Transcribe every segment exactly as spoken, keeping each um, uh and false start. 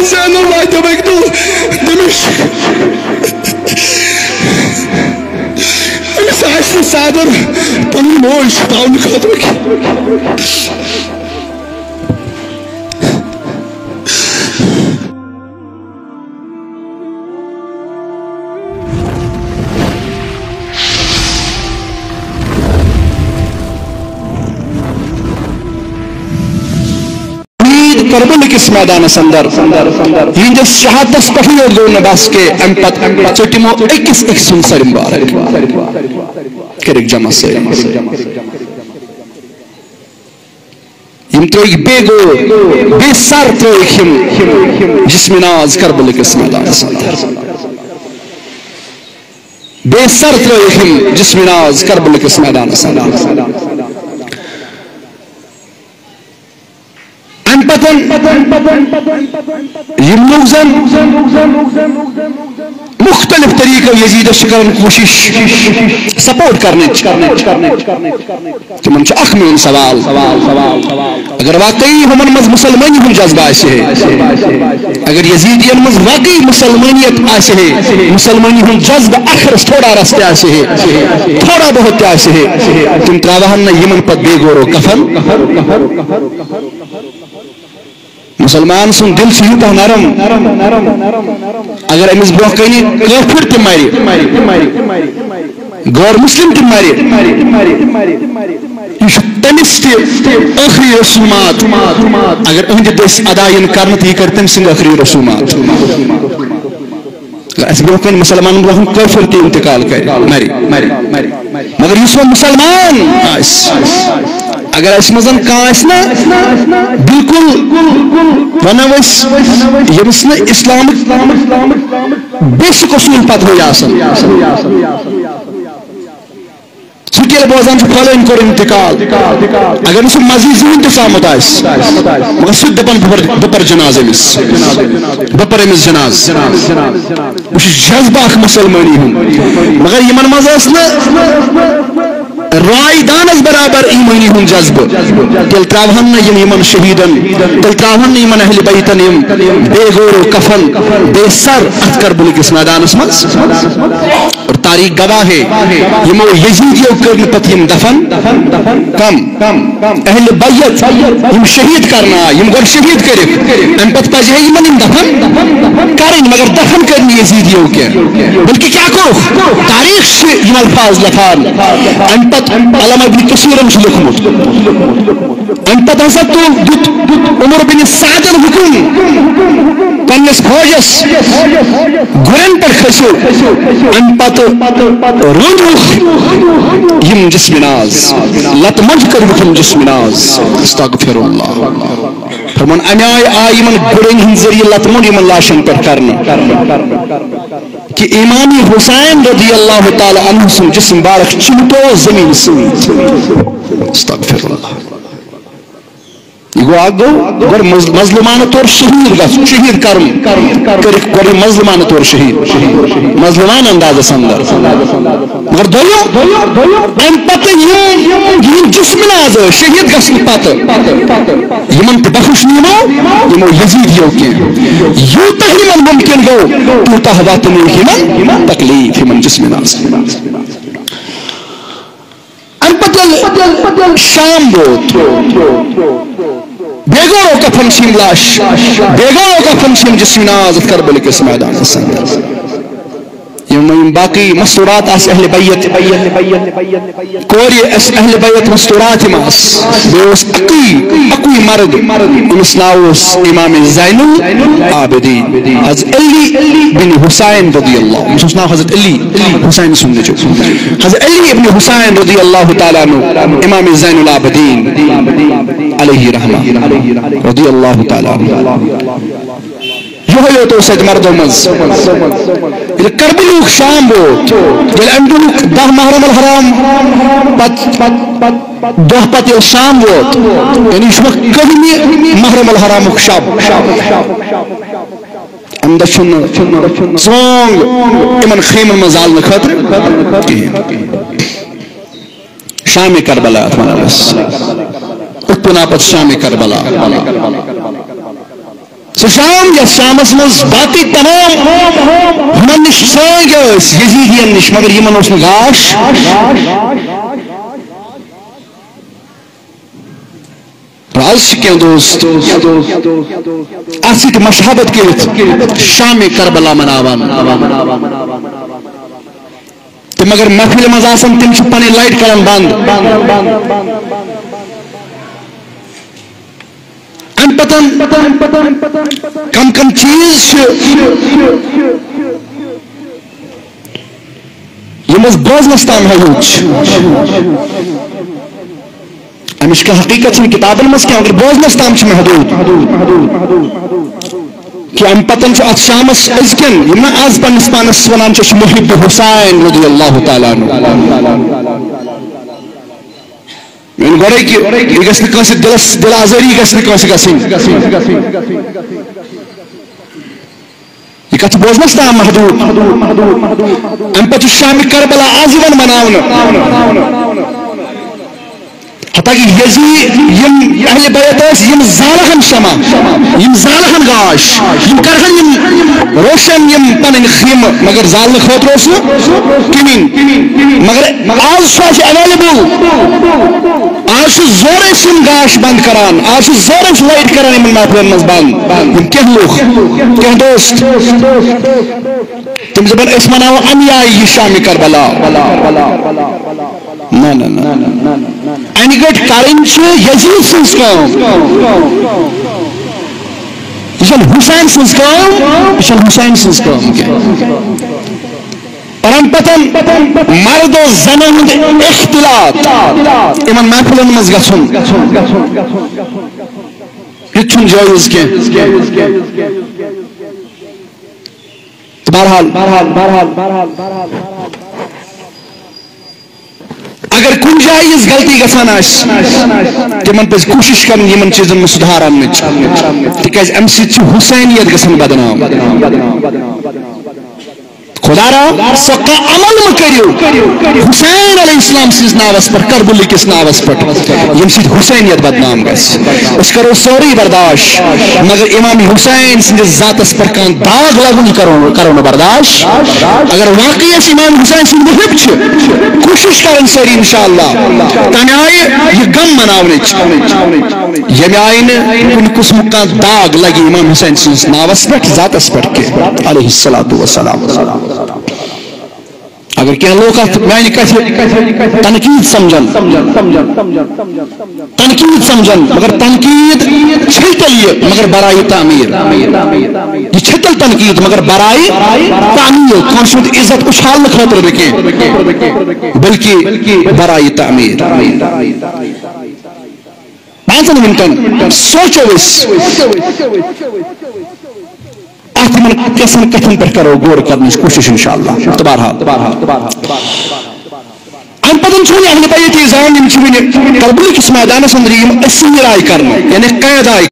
زینُل واتہِ وقتو تٔمِس، أمِس آسہِ نہٕ صابر پنُن موج چھُپاونہٕ خٲطرٕ کینٛہہ۔ شہید کربل کِس میدانس اندر یِہنٛدِس شہادتس پٮ۪ٹھٕے یوت گوٚو نہٕ بس کینٛہہ، امہِ پتہٕ ژٔٹۍ یِمو أکِس أکۍ سُنٛد سر مبارک۔ کٔرِکھ جمع سٲری۔ یِم ترٲوِکھ بے گور، بے سر ترٲوِکھ یِم جسم ناز کربل کِس میدانس اندر۔ بے سر ترٲوِکھ یِم جسم ناز کربل کِس میدانس اندر۔ امہِ پتہٕ یِم لوٗکھ زن مُختٔلِف طریٖقو یزیٖدس چھِ کران کوٗشِش سپورٹ کرنٕچ۔ تِمن چھُ اکھ میون سوال، اگر واقعی ہُمن منٛز مُسلمٲنی ہُنٛد جذبہٕ آسہِ ہے، اگر یزیٖدین منٛز واقعی مُسلمٲنیت آسہِ ہے، مُسلمٲنی ہُنٛد جذبہٕ ٲخرس تھوڑا رژھ تہِ آسہِ ہے، تھوڑا بہت تہِ آسہِ ہے، تِم ترٛاوہن نہٕ یِمن پتہٕ بے گورو کفن۔ مُسلمان سُنٛد دِل چھُ یوٗتاہ نرم، اگر أمِس برٛونٛہہ کنہِ کٲفِر تہِ مرِ، غٲر مُسلِم تہِ مرِ، یہِ چھُ تٔمِس تہِ ٲخری رسوٗمات۔ اگر أہنٛدِ دٔسۍ ادا یِن کرنہٕ، تہٕ یہِ کرِ تٔمۍ سٕنٛدۍ ٲخری رسوٗمات۔ اگر اَسہِ برٛونٛہہ کنہِ مُسلمانن برٛونٛہہ کُن کٲفِر تہِ انتقال کرِ، مرِ، مگر یُس وۄنۍ مُسلمان آسہِ، اگر اَسہِ منٛز کانٛہہ آسہِ نہ بالکل، ونو أسۍ، ییٚمِس نہٕ اسلامٕکۍ بیسک اصوٗل پتہٕے آسان، سُہ تہِ ییٚلہِ بوزان چھُ فلٲنۍ کوٚر انتقال، اگر نہٕ سُہ مزید زٕہٕنۍ تہِ ژامُت آسہِ، مگر سُہ تہِ دپان بہٕ پر، بہٕ پر جناز أمِس، بہٕ پر أمِس جناز۔ بہٕ چھُس جذبہٕ اکھ مُسلمٲنی ہُنٛد، مگر یِمن منٛز ٲس نہٕ راے دانس برابر ایمٲنی ہُنٛد جذبہٕ۔ تیٚلہِ ترٛاوہن نہٕ یِم یِمن شہیٖدن، تیٚلہِ ترٛاوہن نہٕ یِمن اہلِ بیتن یِم بے گور و کفن، بے سر اتھ کربلہٕ کِس میدانس منٛز۔ اور تاریخ گواہ ہے، یِمو یزیدیو کٔر نہٕ پتہٕ یِم دفن۔ کم؟ اہل بیت یِم شہید کرنہٕ آے، یِم گۄڈٕ شہید کٔرِکھ، امہِ پتہٕ پزِ ہے یِمن یِم دفن کرٕنۍ، مگر دفن کٔرۍ نہٕ یزیدیو کینٛہہ، بلکہِ کیٛاہ کوٚرُکھ؟ تاریخ چھِ یِم الفاظ لیکھان۔ امہِ پتہٕ علامہ ابن کثیرن چھُ لیوٚکھمُت، امہِ پتہٕ ہسا تُل، دیُت عمر بن سعدن حکم، پننِس فوجس، گُرٮ۪ن پٮ۪ٹھ کھٔسِو۔ امہِ پتہٕ روٚنوُکھ یِم جسم ناز، لتہٕ منٛز کٔرِوُکھ یِم جسم ناز۔ استغفر اللہ۔ فرمان، امہِ آیہِ آیہِ یِمن گُرٮ۪ن ہٕنٛدۍ ذٔریعہٕ لتہٕ منٛز یِمن لاشن پٮ۪ٹھ کرنہٕ، کہ امام حسین رضی اللہ تعالیٰ عنہ سُنٛد جسم مبارک چمٹو زمین سۭتۍ۔ استغفر اللہ۔ یہِ گوٚو اکھ گوٚو گۄڈٕ مظ-، مظلومانہٕ طور شہید گژھُن، شہید کرُن، کٔرِکھ گۄڈٕ مظلومانہٕ طور شہید، مظلومانہٕ اندازس اندر۔ مگر دوٚیُم، امہِ پتہٕ یِم، یِہُنٛد جسم ناز ٲسۍ شہید گژھنہٕ پتہٕ، یِمن تہِ بخش نہٕ یِمو، یِمو یزیدیو کینٛہہ۔ یوٗتاہ یِمن ممکن گوٚو، تیوٗتاہ واتنٲوۍ یِمن تکلیف، یِمن جسم ناز۔ امہِ پتہٕ ییٚلہِ شام ووت، بیگارو کفن چھِ یِم لاش، بیگارو کفن چھِ یِم جسم ناز اتھ کربل کِس میدانس اندر۔ یِم، یِم باقٕے مستورات آسہٕ اہل بیت، کورِ آسہٕ اہل بیت مستورات یِم آسہٕ۔ بیٚیہِ اوس اَکُے، اَکُے مرد، أمِس ناو اوس امام زین العابدین، حضرت علی بن حسین رضی اللہ، أمِس اوس ناو حضرت علی حسین سُنٛد نیٚچو۔ حضرت علی ابن حسین رضی اللہ تعالیٰ عنہ، امام زین العابدین علیہ رحمہ، رضی اللہ تعالیٰ عنہ۔ یِہوٚے یوت اوس اَتہِ مردو منٛز۔ ییٚلہِ کربلُک شام ووت، ییٚلہِ اَمہِ دۄہُک دَہ محرم الحرام پتہٕ، دۄہ پتہٕ ییٚلہِ شام ووت، یعنی یہِ چھُ وۄنۍ کٔہمہِ محرم الحرامُک شب۔ اَمہِ دۄہ چھُنہٕ ژونٛگ یِمن خیمن منٛز زالنہٕ خٲطرٕ کِہیٖنۍ۔ شام کربلا اَتھ وَنان ٲسۍ۔ اُتھ پُنا پتہٕ شام کربلا۔ سُہ شام یَتھ شامَس منٛز باقٕے تمام ہُمَن نِش سٲنۍ ٲسۍ یزیٖدیَن نِش، مگر یِمَن اوس نہٕ گاش۔ آز چھِ کینٛہہ دوست اَتھ سۭتۍ مشابت کٔرِتھ شامِ کربلا مناوان۔ تہٕ مگر محفلہِ منٛز آسان، تِم چھِ پنٕنۍ لایٹ کران بنٛد۔ اَمہِ پتہٕ کم کم چیٖز چھِ یِم أسۍ بوزنس تام ہیوٚت چھِ۔ اَمِچ کانٛہہ حقیٖقت چھَنہٕ کِتابَن منٛز کینٛہہ، مگر بوزنَس تام چھِ محدوٗد۔ کہِ اَمہِ پَتَن چھُ اَتھ شامَس أزکٮ۪ن، یِم نہ آز پنٛنِس پانَس وَنان چھِ، أسۍ چھِ محب حسین رضی اللہ تعالیٰ عنہ۔ یعنی گۄڈَے کہِ یہِ گژھِ نہٕ کٲنٛسہِ دِلَس، دِل آزٲری گژھِ نہٕ کٲنٛسہِ گژھٕنۍ۔ یہِ کتھ چھِ بوزنس تام محدوٗد۔ اَمہِ پتہٕ چھُ شامِ کربلا آز یِوان مناونہٕ۔ حتیٰ کہ یزید، یِم اہل بیت ٲسۍ، یِم زالہن شمع، یِم زالہن گاش، یِم کرہن یِم روشن، یِم پنٕنۍ خیمہٕ، مگر زالنہٕ خٲطرٕ اوس نہٕ کِہیٖنۍ۔ مگر آز چھُ اَسہِ ایویلیبل۔ آز چھُ زورٕ أسۍ یِم گاش بنٛد کران، آز چھُ زورٕ أسۍ لایٹ کران یِمن محفلن منٛز بنٛد۔ یِم کینٛہہ لُکھ، کینٛہہ دوست، تِم چھِ دَپان، أسۍ مناوو اَمہِ آیہِ یہِ شامِ کربلا۔ نہ، نہ، نہ۔ اَنہِ گٔٹۍ کرٕنۍ چھِ یزید سٕنٛز کٲم۔ یہِ چھَنہٕ حسین سٕنٛز کٲم، یہِ چھَنہٕ حسین سٕنٛز کٲم کینٛہہ۔ اور اَمہِ پتہٕ مرد و زنان ہُنٛد اختلاط یِمن محفلن منٛز گژھُن، یہِ تہِ چھُنہٕ جٲیز کینٛہہ۔ تہٕ بہرحال، اگر کُنہِ جایہِ یِژھ غلطی گژھان آسہِ، تِمن پزِ کوٗشِش کرٕنۍ یِمن چیٖزن منٛز سُدھار اننٕچ، تِکیازِ امہِ سۭتۍ چھِ حسینیت گژھان بدنام۔ خدا را سۄ کانٛہہ عمل مہ کٔرِو حسین علیہ السلام سٕنٛدِس ناوس پٮ۪ٹھ، کربلہٕ کِس ناوس پٮ۪ٹھ، ییٚمہِ سۭتۍ حسینیت بدنام گژھِ۔ أسۍ کرو سورُے برداشت، مگر امام حسین سٕنٛدِس ذاتس پٮ۪ٹھ کانٛہہ داغ لگُن، یہِ کرو، کرو نہٕ برداشت۔ اگر واقعی أسۍ امام حسین سٕنٛدۍ محب چھِ، کوٗشِش کرٕنۍ سٲری انشاءاللہ، تمہِ آیہِ یہِ غم مناونٕچ۔ ییٚمہِ آیہِ نہٕ کُنہِ قٕسمُک کانٛہہ داغ لگہِ امام حسین سٕنٛدِس ناوس پٮ۪ٹھ، ذاتس پٮ۪ٹھ کینٛہہ، علیہ الصلوۃ والسلام۔ اگر کینٛہہ لوٗکھ اتھ میانہِ کتھِ تنقید سمجھن، تنقید سمجھن، مگر تنقید چھے تیٚلہِ یہِ، مگر برائے تعمیر۔ یہِ چھے تیٚلہِ تنقید، مگر برائے تعمیر، کٲنٛسہِ ہُنٛد عزت اُچھالنہٕ خٲطرٕ نہٕ کینٛہہ، بلکہِ برائے تعمیر۔ پانٛژن منٹن سونٛچو أسۍ، اتھ یِمن کینٛژن کتھن پٮ۪ٹھ کرو غور کرنٕچ کوٗشش انشاءاللہ۔ تہٕ بہرحال، امہِ پتہٕ چھِ وۄنۍ اہل بیت عزام، یِم چھِ وۄنۍ کربلہٕ کِس میدانس اندر یِم اسیر آیہِ کرنہٕ، یعنی قید آیہِ۔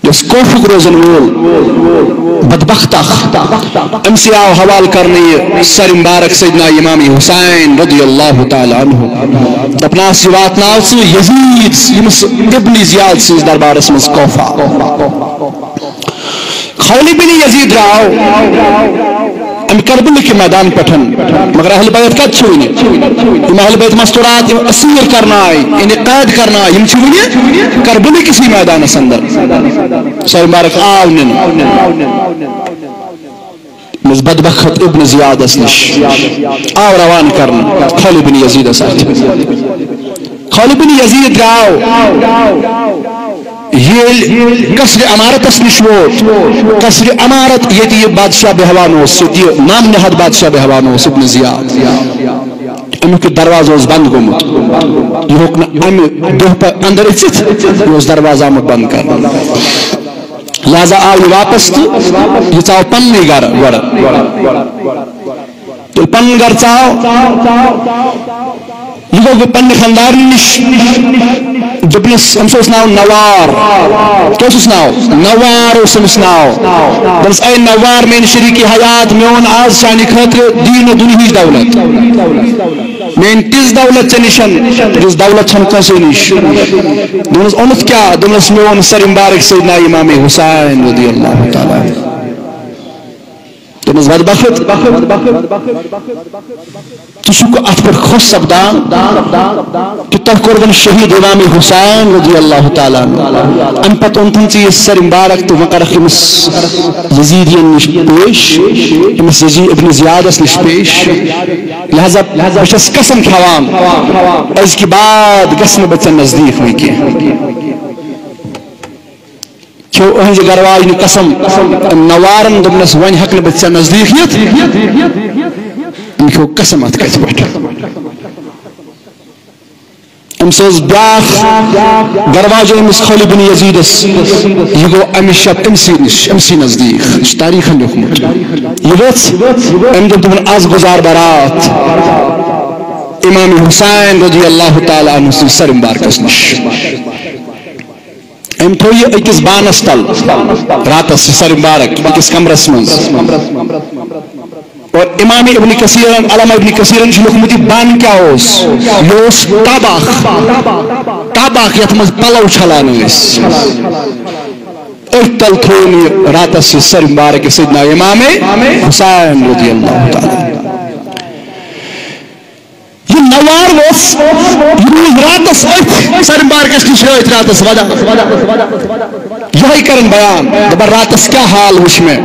یُس کوفُک روزن وول بدبخت اکھ، أمۍ سٕے آو حوالہٕ کرنہٕ یہِ سر مبارک سیدنا امام حسین رضی اللہ تعالیٰ عنہ۔ دپنس، یہِ واتناو ژٕ یزید، ییٚمِس ابن زیاد سٕنٛدِس دربارس منٛز کوفہ۔ خولِ بن یزید درٛاو امہِ کربلہٕ کہِ میدان پٮ۪ٹھ، مگر اہل بیت کتہِ چھِ وُنہِ؟ یِم اہل بیت مستورات، یِم اسیر کرنہٕ آیہِ، یعنی قید کرنہٕ آیہِ، یِم چھِ وُنہِ کربلہٕ کِسٕے میدانس اندر۔ سر مبارک آو نِنہٕ أمِس بدبخت ابن زیادس نِش، آو روانہٕ کرنہٕ خولِ بن یزیدس اتھِ۔ خولِ بن یزید درٛاو، ییٚلہِ قصرِ عمارتس نِش ووت، قصرِ عمارت ییٚتہِ یہِ بادشاہ بیہوان اوس، ییٚتہِ یہِ نام نہاد بادشاہ بیہوان اوس، ابن زیاد، امیُک یہِ دروازٕ اوس بنٛد گوٚمُت، یہِ ہیوٚک نہٕ امہِ دۄہ پتہٕ اندر أژِتھ، یہِ اوس دروازٕ آمُت بنٛد کرنہٕ۔ لہذا آو یہِ واپس تہٕ یہِ ژاو پننُے گرٕ گۄڈٕ۔ تیٚلہِ پنُن گرٕ ژاو۔ یہِ گوٚو پننہِ خاندارنہٕ نِش۔ دوٚپنس، أمِس اوس ناو نوار۔ کیٛاہ اوسُس ناو؟ نوار اوس أمِس ناو۔ دوٚپنس، اے نوار، میٛانہِ شریٖکِ حیات، میون آز چانہِ خٲطرٕ دیٖن و دُنیہٕچ دولت۔ میٲنۍ تِژھ دولت ژےٚ نِش، یُس دولت چھنہٕ کٲنٛسے نِش۔ دوٚپنس، اوٚنُتھ کیٛاہ؟ دوٚپنس، مےٚ اوٚن سر مبارک سیدنا امام حسین رضی اللہ تعالیٰ عنہ۔ دوٚپنس، بدبخت، ژٕ چھُکھ اتھ پٮ۪ٹھ خۄش سپدان کہِ تۄہہِ کوٚروُن شہید امام حسین رضی اللہ تعالیٰ عنہ۔ امہِ پتہٕ اوٚنتھن ژٕ یہِ سر مبارک تہٕ وۄنۍ کرکھ أمِس یزیدین نِش پیش، أمِس یزید ابن زیادس نِش پیش۔ لہذا بہٕ چھَس قسم کھٮ۪وان، أزکہِ بعد گژھٕ نہٕ بہٕ ژےٚ نزدیٖک وۄنۍ کینٛہہ۔ کھیوٚو أہنٛزِ گرواجنہِ قسم، أمۍ نوارن دوٚپنس، وۄنۍ ہٮ۪کہٕ نہٕ بہٕ ژےٚ نزدیٖک یِتھ۔ أمۍ کھیوٚو قسم اتھ کتھِ پٮ۪ٹھ۔ أمۍ سٕنٛز بیٛاکھ گرواجہِ أمِس خالد بن یزیدس، یہِ گوٚو اَمہِ شب أمۍ سٕے نِش، أمۍ سٕے نزدیٖک، یہِ چھُ تاریٖخن لیوٚکھمُت۔ یہِ ؤژھ، أمۍ دوٚپ تِمن، از گُزار بہٕ راتھ امام حسین رضی اللہ تعالیٰ عنہ سٕنٛدِ سر مبارکس نِش۔ أمۍ تھوٚو یہِ أکِس بانس تل راتس، یہِ سر مبارک أکِس کمرس منٛز۔ اور امام ابن کثیرن، علامہ ابن کثیرن چھُ لیوٚکھمُت، یہِ بان کیٛاہ اوس؟ یہِ اوس ٹب اکھ، ٹب اکھ یتھ منٛز پلو چھلان ٲسۍ۔ أتھۍ تل تھوٚو یہِ راتس یہِ سر مبارک سیدنا امام حسین رضی اللہ تعالیٰ عنہ۔ یہِ نوار ووٚژھ، یہِ روٗد راتس أتھۍ سر مبارکس نِش رٲتۍ راتس ودان۔ یِہوٚے کران بیان، دپان، راتس کیٛاہ حال وٕچھ مےٚ۔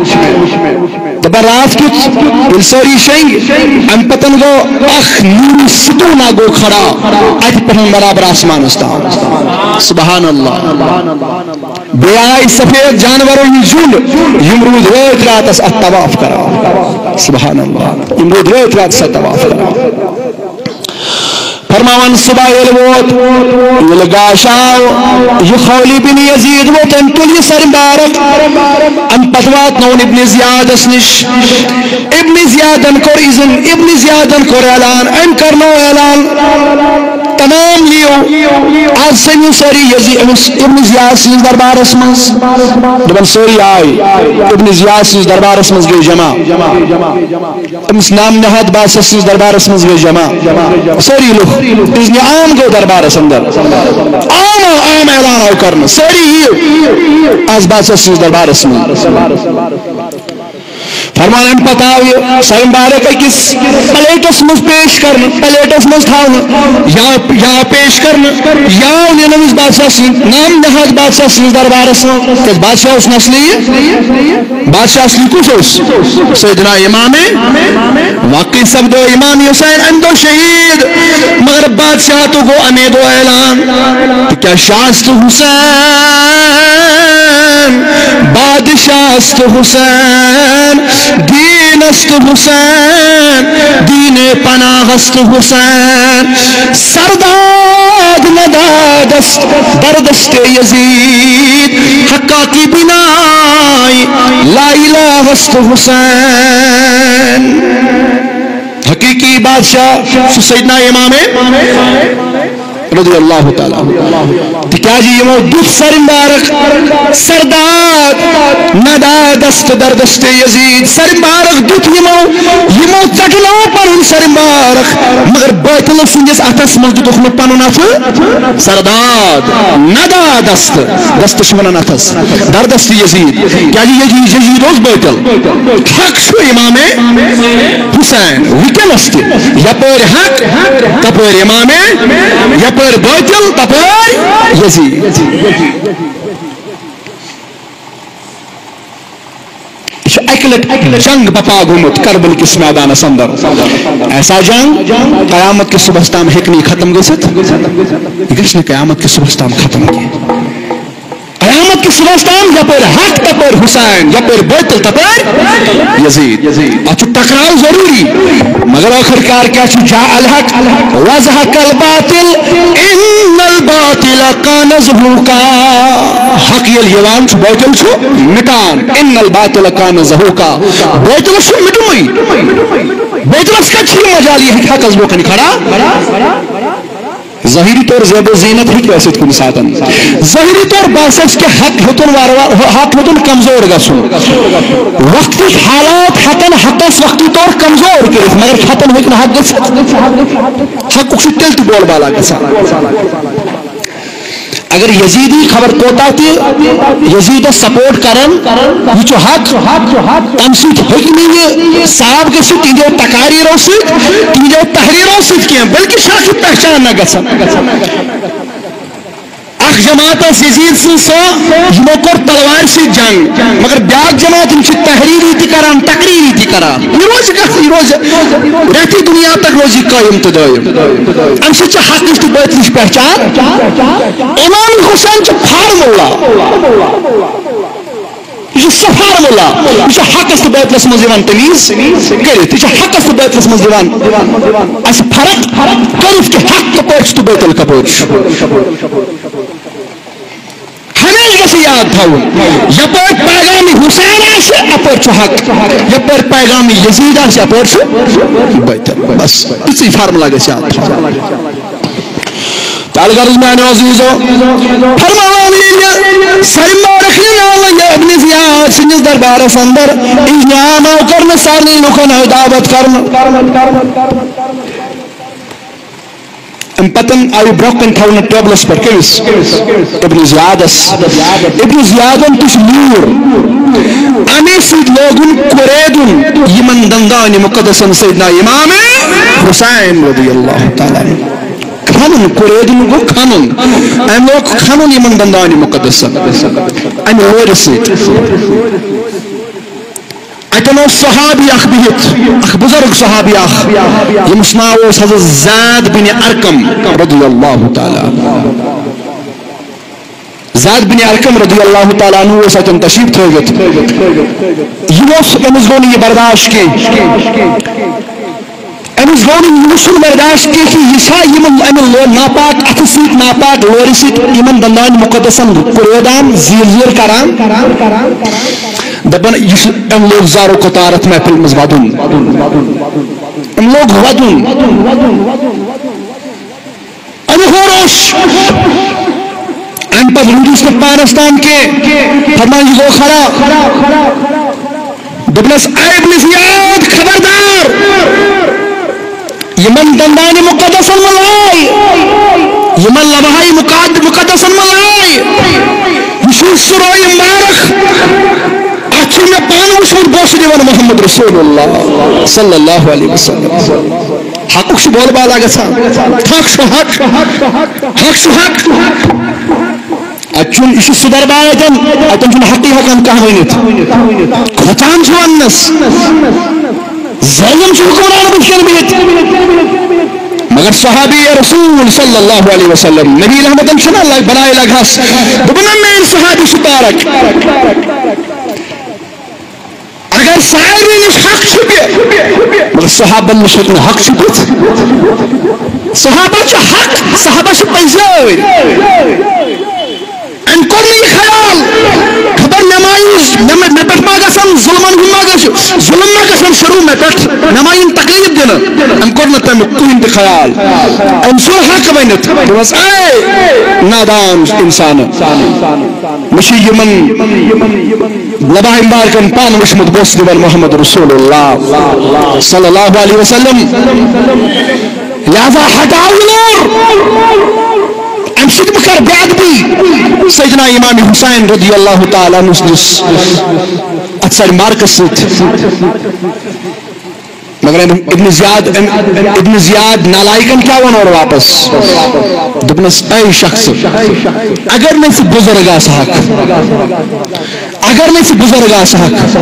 دپان، راتھ کیُتھ، ییٚلہِ سٲری شٔنگۍ، امہِ پتن گوٚو اکھ نوٗری ستوٗنا گوٚو کھڑا، اتہِ پٮ۪ٹھ برابر آسمانس تام۔ سبحان اللہ۔ بیٚیہِ آیہِ سفید جانورو ہٕنٛدۍ جُنٛڈ، یِم روٗدۍ رٲتۍ راتس اتھ طواف کران۔ سبحان اللہ، یِم روٗدۍ رٲتۍ راتس اتھ طواف کران۔ فرماوان، صبح ییٚلہِ ووت، ییٚلہِ گاش آو، یہِ خولِ بن یزید ووت، أمۍ تُل یہِ سر مبارک، اَمہِ پتہٕ واتنووُن ابن زیادس نِش۔ ابن زیادن کوٚر اذن، ابن زیادن کوٚر اعلان، أمۍ کرنوو اعلان، تمام یِیِو، آز سٔمِو سٲری یزی-، أمِس ابن زیاد سٕنٛدِس دربارس منٛز۔ دوٚپُن، سٲری آے، ابن زیاد سٕنٛدِس دربارس منٛز گٔے جمع۔ أمِس نام نہاد بادشاہ سٕنٛدِس دربارس منٛز گٔے جمع۔ سٲری لُکھ، اذنِ عام گوٚو دربارس اندر۔ عام آو، عام اعلان آو کرنہٕ، سٲری یِیِو آز بادشاہ سٕنٛدِس دربارس منٛز۔ فرمان، اَمہِ پتہٕ آو یہِ سر مبارک أکِس پلیٹس منٛز پیش کرنہٕ، پلیٹس منٛز تھاونہٕ، یا، یا پیش کرنہٕ، یا نِنہٕ أمِس بادشاہ سٕنٛدِ، نام نہاد بادشاہ سٕنٛدِس دربارس منٛز۔ کیٛازِ بادشاہ اوس نسلی یہِ؟ بادشاہ اصلی کُس اوس؟ سیدنا امام۔ واقعی سپدو امام حسین امہِ دۄہ شہید، مگر بادشاہ تہٕ گوٚو امے دۄہ اعلان۔ تہٕ کیٛاہ شاہ است حسین، بادشاہ است حسین، دین است حسین، دین پناہ است حسین۔ سرداد نداد است در دست یزید، حقاقی بنای لا الہ است حسین۔ حقیقی بادشاہ چھُ سیدنا امام رضی اللہ تعالیٰ عنہ۔ تِکیٛازِ یِمو دیُت سر مبارک، سرداد نداد است در دست یزید، سر مبارک دیُت یِمو، یِمو ژٹنوو پنُن سر مبارک، مگر باطل سٕنٛدِس اتھس منٛز دِتُکھ نہٕ پنُن اتھٕ۔ سرداد نداد است، دست چھِ ونان اتھس، در دست یزید، کیٛازِ یزید، یزید اوس باطل۔ حق چھُ امام حسین وٕنکیٚنس تہِ، یپٲرۍ حق، تپٲرۍ امام، یپٲرۍ باطل، تپٲرۍ یزید۔ یہِ چھُ اکہِ لٹہِ جنگ بپا گوٚمُت کربل کِس میدانس اندر۔ ایسا جنگ قیامت کِس صبحس تام ہیٚکہِ نہٕ یہِ ختم گٔژھِتھ۔ یہِ گژھِ نہٕ قیامت کِس صبحس تام ختم کینٛہہ۔ قیامت کِس صبحس تام یپٲرۍ حق تپٲرۍ حسین، یپٲرۍ باطل تپٲرۍ یزید۔ اتھ چھُ ٹکراو ضروری، مگر ٲخر کار کیٛاہ چھُ؟ جاء الحق وزهق الباطل ان الباطل کان زهوقا۔ حق ییٚلہِ یِوان چھُ، باطل چھُ مٹان۔ ان الباطل کان زهوقا۔ باطلس چھُ مٹمٕے۔ باطلس کتہِ چھُ یہِ مجال، یہِ ہیٚکہِ حقس برونٛہہ کنہِ کھڑا؟ ظٲہری طور زیب و زینت ہیٚکہِ ٲسِتھ کُنہِ ساتن۔ ظٲہری طور باسٮ۪س کہِ حق ہیوٚتُن وارٕ وارٕ، حق ہیوٚتُن کمزور گژھُن۔ وقتٕکۍ حالات ہٮ۪کن حقس وقتی طور کمزور کٔرِتھ، مگر ختم ہیٚکہِ نہٕ حق گٔژھِتھ۔ حقُک چھُ تیٚلہِ تہِ بول بالا گژھان۔ اگر یزیدی خبر کوتاہ تہِ یزیدس سپورٹ کرن، یہِ چھُ حق، تمہِ سۭتۍ ہیٚکہِ نہٕ یہِ صاف گٔژھِتھ تِہنٛدیو تقاریرو سۭتۍ، تِہنٛدیو تحریرو سۭتۍ کینٛہہ، بلکہِ شاخ پہچان نہ گژھن۔ اکھ جماعت ٲس یزید سٕنٛز سۄ، یِمو کوٚر تلوارِ سۭتۍ جنگ، مگر بیاکھ جماعت، یِم چھِ تحریری تہِ کران، تقریری تہِ کران۔ یہِ روزِ کتھ، یہِ روزِ رٮ۪تھٕے دُنیا تک روزِ یہِ قٲیِم تہٕ دٲیِم۔ امہِ سۭتۍ چھِ حقٕچ تہٕ باطلٕچ پہچان۔ امام حسین چھُ فارمولا۔ یہِ چھُ سُہ فارمولا، یہِ چھُ حقس تہٕ باطلس منٛز یِوان تمیٖز کٔرِتھ، یہِ چھُ حقس تہٕ باطلس منٛز یِوان اَسہِ فرق کٔرِتھ کہِ حق کِتھ پٲٹھۍ چھُ تہٕ باطل کَپٲرۍ چھُ۔ ہمیشہِ گژھِ یاد تھاوُن، یَپٲرۍ پیغام حسین آسہِ، اَپٲرۍ چھُ حق، یَپٲرۍ پیغام یزید آسہِ، اَپٲرۍ چھُ باطل۔ بس، یِژٕے فارمولا گژھِ یاد تھاوُن۔ تہٕ الغرض میانیو عزیزو، فرماوان ییٚلہِ سرِ مبارک نِنہٕ آو یہِ ابن زیاد سٕنٛدِس دربارس اندر، اجتماع آو کرنہٕ، سارنٕے لُکن آو دعوت کرنہٕ۔ امہِ پتن آو یہِ برونٛہہ کنہِ تھاونہٕ ٹیبلس پٮ۪ٹھ۔ کٔمِس؟ ابن زیادس۔ ابن زیادن تہِ چھُ لوٗر۔ امی سۭتۍ لوگُن قریدُن یِمن دندانِ مقدسن سیدنا امام حسین رضی اللہ تعالیٰ عنہ۔ کھنُن، قریدُن گوٚو کھنُن۔ أمۍ لوگ کھنُن یِمن دندانِ مقدسن، اَمہِ لورِ سۭتۍ۔ اَتٮ۪ن اوس صحابی اکھ بِہِتھ، اکھ بُزرگ صحابی اکھ، ییٚمِس ناو اوس حضرت زید بن ارقم رضی اللہ تعالیٰ عنہ۔ زید بن ارقم رضی اللہ تعالیٰ عنہ اوس اَتٮ۪ن تشریف تھٲوِتھ۔ یہِ اوس، أمِس گوٚو نہٕ یہِ برداشت کینٛہہ۔ أمِس گوٚو نہٕ، یہِ چھُنہٕ برداشت کینٛہہ کہِ یہِ چھا یِمن اَمہِ لو-، ناپاک اَتھٕ سۭتۍ، ناپاک لورِ سۭتۍ یِمن دندانِ مقدسن قریدان، زیٖر زیٖر کران۔ دَپان، یہِ چھُ، أمۍ لوگ زارو قطار اَتھ محفل منٛز وَدُن۔ أمۍ لوگ وَدُن۔ اَمہِ ہورٕ اوس۔ اَمہِ پتہٕ روٗدُس نہٕ پانَس تام کینٛہہ۔ فرمان، یہِ گوٚو خراب۔ دوٚپنَس، اے ابن زیاد، خبردار! یِمن دندانِ مقدسن منٛز آے، یِمن لوحہ مقد-، مقدسن منٛز آے، یہِ چھُ سُہ روے مبارک۔ اَتھ چھُ مےٚ پانہٕ وُچھمُت، بہٕ اوسُس دِوان محمد رسول اللہ صلی اللہ علیہ وسلم۔ حقُک چھُ بول بالا گژھان۔ حق چھُ حق۔ حق چھُ حق۔ اَتہِ چھُنہٕ، یہِ چھُ سُہ دربار اَتٮ۪ن، اَتٮ۪ن چھُنہٕ حقٕے ہٮ۪کان کانٛہہ ؤنِتھ۔ کھۄژان چھُ وَننَس۔ ظٲلِم چھُ حُکمران بٕتھِ کَنہِ بِہِتھ۔ مگر صحابی رسول صلی اللہ علیہ وسلم، نبی رحمتن چھُنہ لگ-، بناے لگہس۔ دوٚپُن، نہ، میٲنۍ صحابی چھُ تارک۔ اگر سارنٕے نِش حق چھُپہِ، مگر صحابن نِش ہیٚکہِ نہٕ حق چھُپِتھ۔ صحابہ چھُ حق، صحابہ چھِ پٔزۍ۔ أمۍ کوٚر نہٕ یہِ خیال، خبر مےٚ ما یی، مےٚ ما، مےٚ پٮ۪ٹھ ما گژھن ظُلمن ہُنٛد ما گژھِ، ظُلم ما گژھن شروٗع مےٚ پٮ۪ٹھ، مےٚ ما یِن تکلیٖف دِنہٕ۔ أمۍ کوٚر نہٕ تَمیُک کٕہٕنۍ تہِ خیال۔ أمۍ ژھُن حق ؤنِتھ۔ دوٚپمَس، اے نادان اِنسان، مےٚ چھُ یِمن لباے مبارکن پانہٕ وٕچھمُت، بہٕ اوسُس دِوان محمد رسول اللہ صلی اللہ علیہ وسلم۔ لہذا ہٹاو یہِ لور۔ امہِ سۭتۍ بہٕ کرٕ بے ادبی سیدنا امام حسین رضی اللہ تعالیٰ عنہ سٕنٛدِس اتھ سرِ مارکس سۭتۍ۔ مگر أمۍ ابن زیاد، أمۍ ابن زیاد نالائکن کیٛاہ ووٚن اورٕ واپس؟ دوٚپنس، اے شخص، اگر نہٕ ژٕ بُزرگ آسہٕ ہکھ، اگر نہٕ ژٕ بُزرگ آسہٕ ہکھ،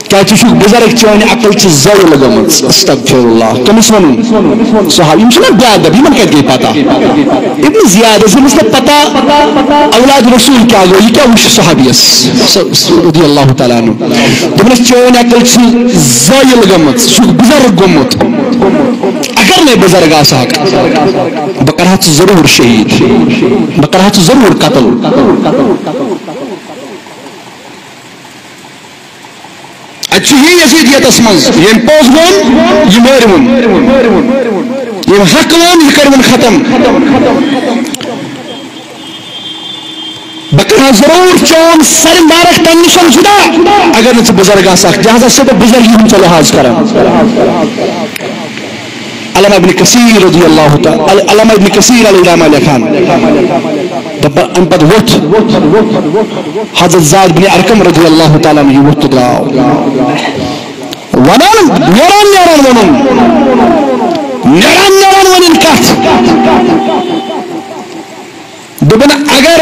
کیٛاہ ژٕ چھُکھ بُزرگ؟ چٲنۍ عقل چھِ زٲیِل گٔمٕژ۔ استغفر اللہ۔ کٔمِس ووٚنُن؟ صحابی۔ یِم چھِنہ بے ادب، یِمن کتہِ گٔے پتہ؟ ابن زیاد ٲسۍ، أمِس نہٕ پتہ اولاد رسول کیٛاہ گوٚو، یہِ کیٛاہ وٕچھ صحابیس؟ س-، س-، رضی اللہ تعالیٰ عنہ۔ دوٚپنس، چٲنۍ عقل چھِ زٲیِل گٔمٕژ، ژٕ چھُکھ بُزرگ گوٚمُت۔ اگر نے بُزرگ آسہٕ ہکھ، بہٕ کرٕ ہا ژٕ ضروٗر شہیٖد، بہٕ کرٕ ہا ژٕ ضروٗر قتل۔ اتہِ چھُ یی یزیدیتس منٛز، ییٚمۍ پوٚز ووٚن، یہِ مٲرِوُن۔ یِم حق وَن، یہِ کٔرِوُن ختم۔ بہٕ کرٕ ہا ضروٗر چون سر مبارک تَمہِ نِش جدا، اگر نہٕ ژٕ بُزرگ آسہٕ اکھ۔ لہذا چھُسو بہٕ بُزرگی ہُنٛد ژےٚ لحاظ کران۔ علامہ ابن کثیر رضی اللہ تعالیٰ، علامہ ابن کثیر علیہ رحمہ لیکھان، دَپان، اَمہِ پتہٕ ووٚتھ حضرت زید بن ارقم رضی اللہ تعالیٰ عنہ، یہِ ووٚتھ تہٕ درٛاو۔ وَنان، نیران نیران ووٚنُن، نیران نیران ووٚنُن کتھ۔ دوٚپُن، اگر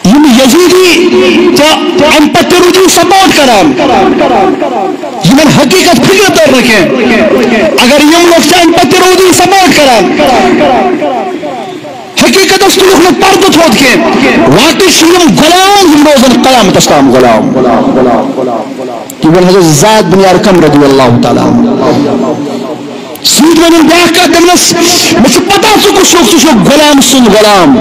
یِم یزیدی ژےٚ امہِ پتہٕ تہِ روٗدی سپورٹ کران، یِمن حقیقت فکر تر نہٕ کینٛہہ، اگر یِم لوگ ژےٚ امہِ پتہٕ تہِ روٗدی سپورٹ کران، حقیقتس تُلُکھ نہٕ پردٕ تھوٚد کینٛہہ، واقعی چھِ یِم غلام، یِم روزن قیامتس تام غلام۔ یہِ ووٚن حضرت زید بن ارقم رضی اللہ تعالیٰ عنہ۔ سۭتۍ ووٚنُن بیٛاکھ کتھ، دوٚپنس، مےٚ چھِ پتہ ژٕ کُس چھُکھ، ژٕ چھُکھ غلام سُنٛد غلام،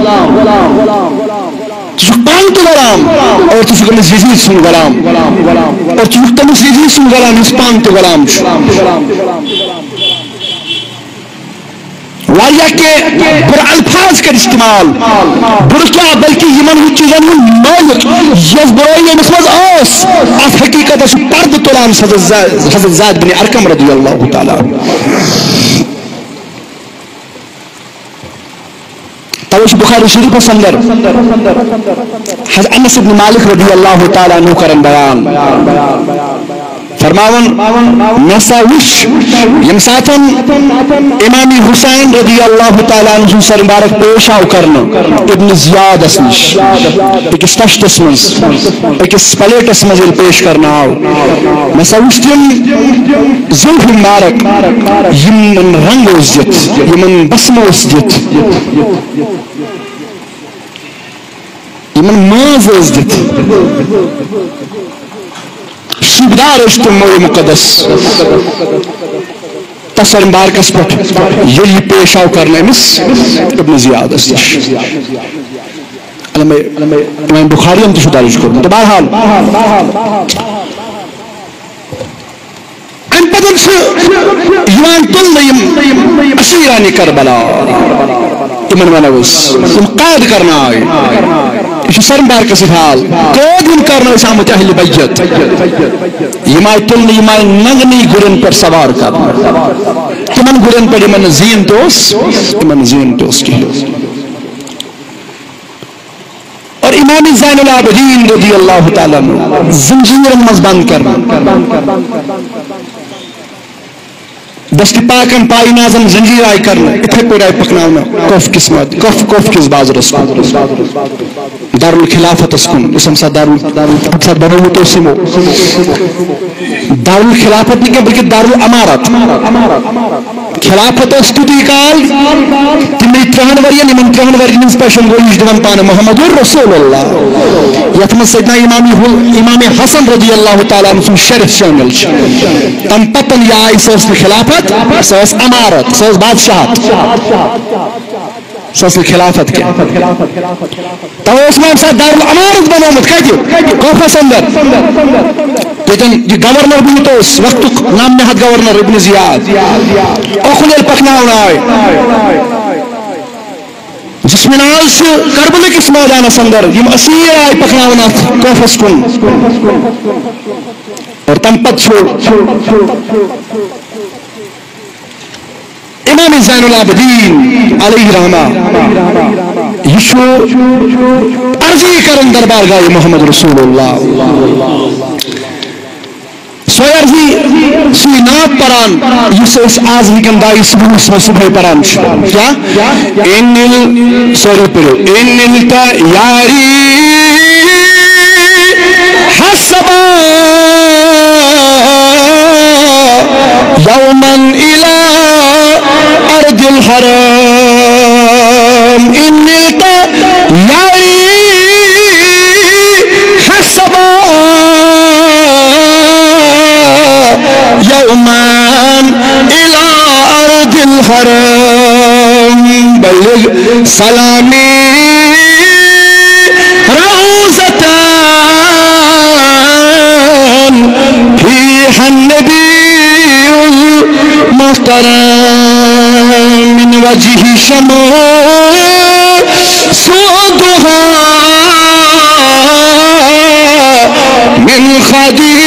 ژٕ چھُکھ پانہٕ تہِ غلام اور ژٕ چھُکھ أمِس یزید سُنٛد غلام، اور ژٕ چھُکھ تٔمِس یزید سُنٛد غلام یُس پانہٕ تہِ غلام چھُ۔ واریاہ کینٛہہ بُرٕ الفاظ کٔرۍ استعمال۔ بُرٕ کیٛاہ، بلکہِ یِمن ہُنٛد چیٖزن ہُنٛد مٲلِک، یۄس بُرٲیی أمِس منٛز ٲس، اتھ حقیقتس چھُ پردٕ تُلان حضرت زید، حضرت زید بن ارقم رضی اللہ تعالیٰ عنہ۔ توے چھُ بخاری شریفس اندر حضرت انس ابن مالک رضی اللہ تعالیٰ عنہ کران بیان۔ فرماوان، مےٚ ہسا وُچھ ییٚمہِ ساتن امام حسین رضی اللہ تعالیٰ عنہ سُنٛد سر مبارک پیش آو کرنہٕ ابن زیادس نِش، أکِس تشتس منٛز، أکِس پلیٹس منٛز ییٚلہِ پیش کرنہٕ آو، مےٚ ہسا وُچھ تِم زِلفہٕ مبارک، یِمن رنگ اوس دِتھ، یِمن بسمہٕ اوس دِتھ، یِمن مٲنٛز ٲس دِتھ، شوٗبدار ٲسۍ تِم مویہِ مُقدس تَتھ سر مبارکس پٮ۪ٹھ، ییٚلہِ یہِ پیش آو کرنہٕ أمِس ابن زیادس نِش۔ علامہ امام بخاریَن تہِ چھُ درج کوٚرمُت۔ تہٕ بہرحال، اَمہِ پتہٕ چھِ یِوان تُلنہٕ یِم اسیرانِ کربلا، تِمن وَنو أسۍ، یِم قٲد کرنہٕ آے۔ یہِ چھُ سر مبارکس سۭتۍ حال۔ قٲد یِم کرنہٕ ٲسۍ آمٕتۍ اہلِ بیت، یِم آے تُلنہٕ، یِم آے ننگنٕے گُرٮ۪ن پٮ۪ٹھ سوار کرنہٕ۔ تِمن گُرٮ۪ن پٮ۪ٹھ یِمن نہٕ زیٖنتھ اوس، یِمن نہٕ زیٖنتھ اوس کِہیٖنۍ۔ اور امام زین العابدین رضی اللہ تعالیٰ عنہ زنجیرن منٛز بند کرنہٕ۔ دست پاکن پایہِ نازن زنجیر آیہِ کرنہٕ، اِتھے پٲٹھۍ آیہِ پکناونہٕ کوفہٕ کِس مد-، کوفہٕ، کوفہٕ کِس بازرس کُن، دارالخلافتس کُن، یُس ہمسا دارُل-، ہمسا بنومُت اوس یِمو۔ دارالخلافت نہٕ کینٛہہ، بلکہِ دارالامارت۔ خلافت ٲس تیُتُے کال، تِمنٕے ترٛہن ؤرین، یِمن ترٛہن ؤرین ہٕنٛز پیشن گویی چھِ دِوان پانہٕ محمد رسول اللہ، یتھ منٛز سیدنا امام حُ-، امام حسن رضی اللہ تعالیٰ عنہ سُنٛد شرف شٲمِل چھُ۔ تَمہِ پتہٕ یہِ آیہِ، سۄ ٲس نہٕ خلافت، سۄ ٲس امارت، سۄ ٲس بادشاہت، سۄ ٲس نہٕ خلافت کینٛہہ۔ توے اوس امام صاحب دارالامارت بنومُت۔ کتہِ؟ کوفس اندر۔ ییٚتٮ۪ن یہِ گورنر بنیومُت اوس، وقتُک نام نہد گورنر ابن زیاد۔ اوکُن ییٚلہِ پکناونہٕ آے، جسم ناز چھِ کربلہٕ کِس مٲدانس اندر، یِم اسیٖر آے پکناونہٕ اتھ کوفس کُن۔ اور تمہِ پتہٕ چھُ امام زین العابدین علیہ رحمہ، یہِ چھُ عرضی کران دربارگاہ محمد رسول اللہ۔ سۄے عرضی، سُے نعت پران، یُس أسۍ آز وٕنکیٚن دعایہِ صبحس منٛز صبحٲے پران چھِ۔ کیٛاہ؟ ان ال-، سٲری پٔرِو۔ ان نلت یاری حسبا یوماً الی ارض الحرام، ان نلت یاری حسبا یوماً الی ارض الحرام، بلغ سلامی روضة فیها النبی شمس سودها من خدي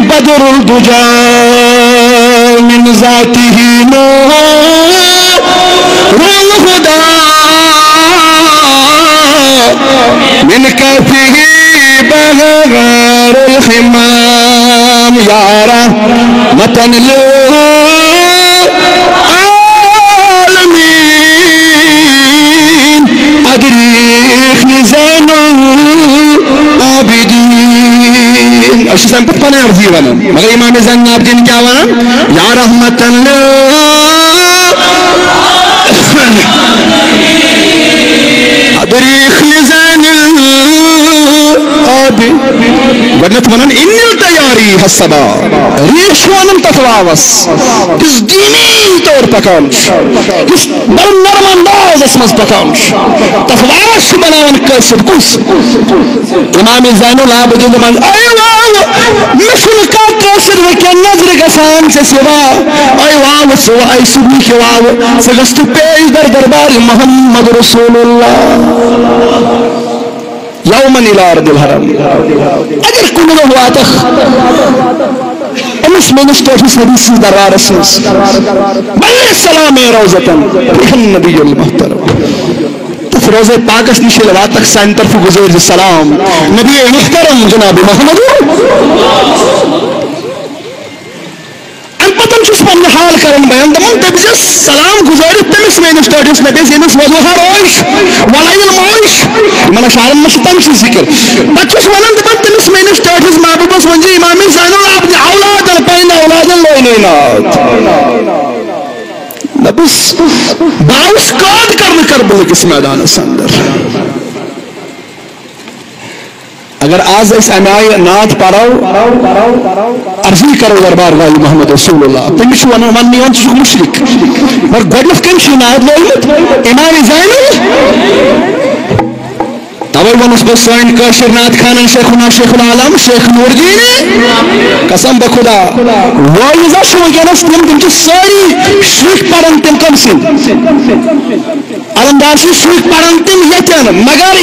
بدر الدجى من ذاته نور الهدى من كفه بهار الحمام يا رحمة للعالمين أدركني زين العابدين. أشي سنة بتقنع رزيبا مگر امام زین العابدین کیا ونان؟ یا رحمتن للعالمین، ادریک لزین العابدین۔ گۄڈٕنیتھ ونان، ان التیاری حسبا، ریش ونان تتھ واوس، یُس دینی طور پکان چھُ، یُس بڑٕ نرم اندازس منٛز پکان چھُ، تتھ واوس چھُ بناوان قٲصد کُس؟ امام زین العابدین دپان، اے واو، مےٚ چھُنہٕ کانٛہہ قٲصد وۄنۍ کینٛہہ نظرِ گژھان ژےٚ سوا۔ اے واو، ژٕ وَ-، اے صبحٕکہِ واو، ژٕ گژھ تہٕ پیش در دربارِ محمد رسول اللہ۔ یومن الی ارض الحرم۔ اگر کُنہِ دۄہ واتکھ أمِس میٲنِس ٹٲٹھِس نبی سٕنٛدِس دربارس منٛز، بلے سلام روضتن، بِہَن نبی المحترم۔ تتھ روزے پاکس نِش ییٚلہِ واتکھ، سانہِ طرفہٕ گُزٲرۍ زِ سلام نبی محترم جناب محمد۔ امہِ پتہٕ چھُس پننہِ حال کران بیان، دپان، دٔپۍ زِ سلام گُزٲرِتھ تٔمِس میٲنِس ٹٲٹھِس نبیَس، ییٚمِس وضوٗ ہا روش، وۄلایل موش، یِمن اشعارن منٛز چھُ تٔمۍ سٕنٛز ذِکر۔ پتہٕ چھُس ونان، دپان، تٔمِس میٲنِس ٹٲٹھِس محبوبس ؤنۍ زِ امام زین العابدین اولادن پننہِ اولادن لٲنۍ لٲنۍ ناد۔ دپُس، بہٕ آوُس قٲد کرنہٕ کربلہٕ کِس میدانس اندر۔ اگر آز أسۍ امہِ آیہِ نعت پرو، عرضی کرو دربار گاہہِ محمد رسول اللہ، تٔمِس چھُ ونان، وننہٕ یِوان، ژٕ چھُکھ مُشرِک۔ مگر گۄڈٕنیتھ کٔمۍ چھُ یہِ نعت لوگمُت؟ امام زینُل۔ توے ووٚنُس بہٕ، سٲنۍ کٲشِر نعت خوانن شیخنا شیخ العالم شیخ نور دیٖن۔ قسم بخدا، وٲعظہ چھِ وٕنکیٚنس تِم، تِم چھِ سٲری شرٕکۍ پران تِم کٔمۍ سٕنٛدۍ؟ علمدار چھِ سُے پران تِم ییٚتٮ۪ن، مگر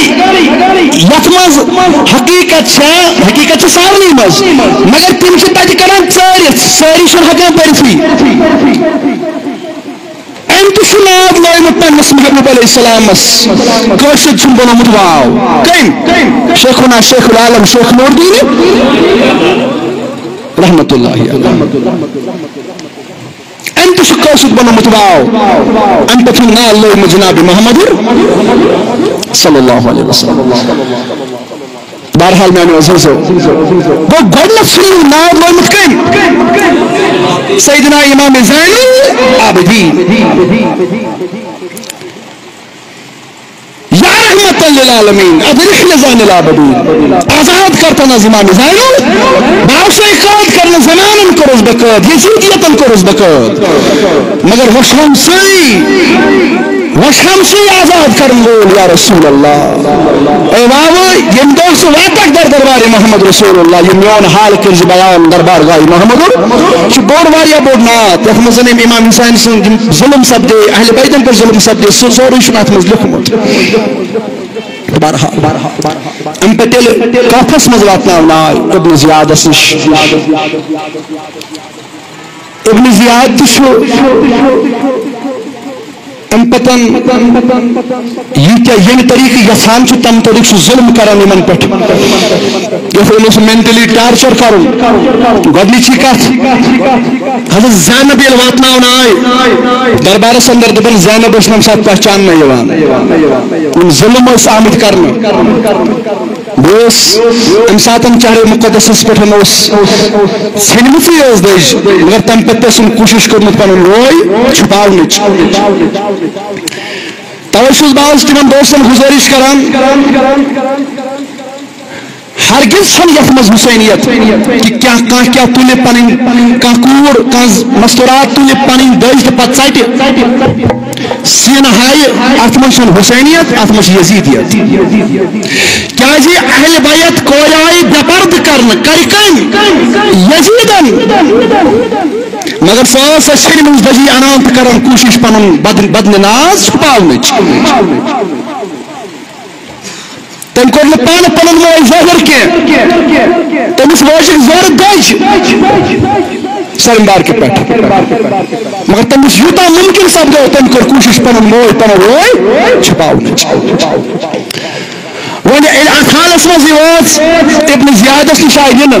یتھ منٛز حقیقت چھےٚ، حقیقت چھِ سارنٕے منٛز، مگر تِم چھِ تتہِ کران ژٲرِتھ، سٲری چھِنہٕ ہٮ۪کان پٔرِتھٕے۔ أمۍ تہِ چھُ ناد لویمُت پننِس محبوب علیہ السلامس، کٲشِر چھُم بنومُت واو۔ کٔمۍ؟ شیخنا شیخ العالم شیخ نور دیٖن رحمت اللہ علیہ۔ أمۍ تہِ چھُ قٲصد بنومُت واو۔ اَمہِ پتہٕ چھُ ناو لوگمُت جناب محمد صلی اللہ علیہ وسلم۔ بہرحال میانیو عزیزو، گوٚو گۄڈٕنیتھ چھُ ناو لوگمُت کٔمۍ؟ سیدنا امام زین العابدین۔ یا رحمت للعالمین، ادرک لزان العابدین۔ آزاد کرتن از امام زینل، بہٕ آوسے قٲد کرنہٕ، زنانن کوٚرُس بہٕ قٲد، یزیدیتن کوٚرُس بہٕ قٲد۔ مگر وۄچھ ہمسٕے، وۄچھ ہمسٕے آزاد کرن وول یا رسول اللہ۔ اے واوٕ، ییٚمہِ دۄہ ژٕ واتکھ در دربار محمد رسول اللہ، یہِ میون حال کٔرۍ زِ بیان دربار گاہ محمد۔ چھُ بوٚڑ، واریاہ بوٚڑ نعت، یتھ منٛز أمۍ امام حسین سُنٛد یِم ظلم سپدے، اہل بیتن پٮ۪ٹھ ظلم سپدے، سُہ سورُے چھُنہٕ اتھ منٛز لیوٚکھمُت۔ بہرحال، امہِ پتہٕ ییٚلہِ کافس منٛز واتناونہٕ آے ابن زیادس نِش، ابن زیاد تہِ چھُ امہِ پتن ییٖتیٛاہ ییٚمہِ طریٖقہٕ یژھان چھُ، تَمہِ طریٖقہٕ چھُ ظُلم کران یِمن پٮ۪ٹھ۔ یَتھ أمِس مینٹلی ٹارچر کرُن۔ گۄڈٕنِچی کتھ، حضرت زینب ییٚلہِ واتناونہٕ آے دربارس اندر، دوٚپُن، زینب ٲس نہٕ اَمہِ ساتہٕ پہچاننہٕ یِوان۔ یِم ظُلم ٲسۍ آمٕتۍ کرنہٕ۔ بہٕ اوس اَمہِ ساتہٕ چہرِ مُقدسس پٮ۪ٹھ اوس ژھیٚنمٕژٕے ٲس دٔج، مگر تَمہِ پتہٕ تہِ ٲسٕم کوٗشِش کٔرمٕژ پَنُن روے چھُپاونٕچ۔ تَوَے چھُس بہٕ آز تِمن دوستن گُزٲرِش کران، ہرگز چھَنہٕ یَتھ منٛز حسینیت کہِ کیٛاہ کانٛہہ کیٛاہ تُلہِ پَنٕنۍ، کانٛہہ کوٗر، کانٛہہ مستورات تُلہِ پَنٕنۍ دٔج تہٕ پَتہٕ ژَٹہِ۔ سینہٕ ہایہِ، اتھ منٛز چھنہٕ حسینیت، اتھ منٛز چھِ یزیدیت۔ کیازِ اہل بیت کوریایہِ بے پردٕ کرنہٕ، کرِ کٔمۍ؟ یزیدن۔ مگر سۄ ٲس سۄ شرمٕژ دٔجی انان تہٕ کران کوٗشِش پنُن بدن بدن ناز چھپاونٕچ۔ تٔمۍ کوٚر نہٕ پانہٕ پنُن موج ظٲہِر کینٛہہ۔ تٔمِس وٲجِکھ زہرٕ دٔج سرمبار کہِ پٮ۪ٹھ۔ مگر تٔمِس یوٗتاہ مُمکِن سپدیو، تٔمۍ کٔر کوٗشِش پنُن موج، پنُن روے چھپاونٕچ۔ وۄنۍ ییٚلہِ اتھ حالس منٛز یہِ وٲژ ابن زیادس نِش آیہِ نِنہٕ،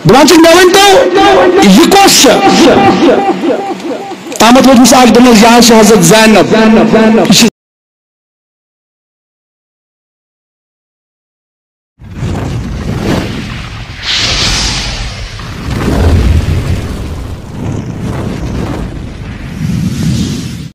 دپان چھُکھ، مےٚ ؤنۍ تو، یہِ کۄس چھےٚ؟ تامتھ ووٚتھمُت اکھ، دوٚپمَس، یہِ حظ چھِ حضرت زینب۔ یہِ چھِ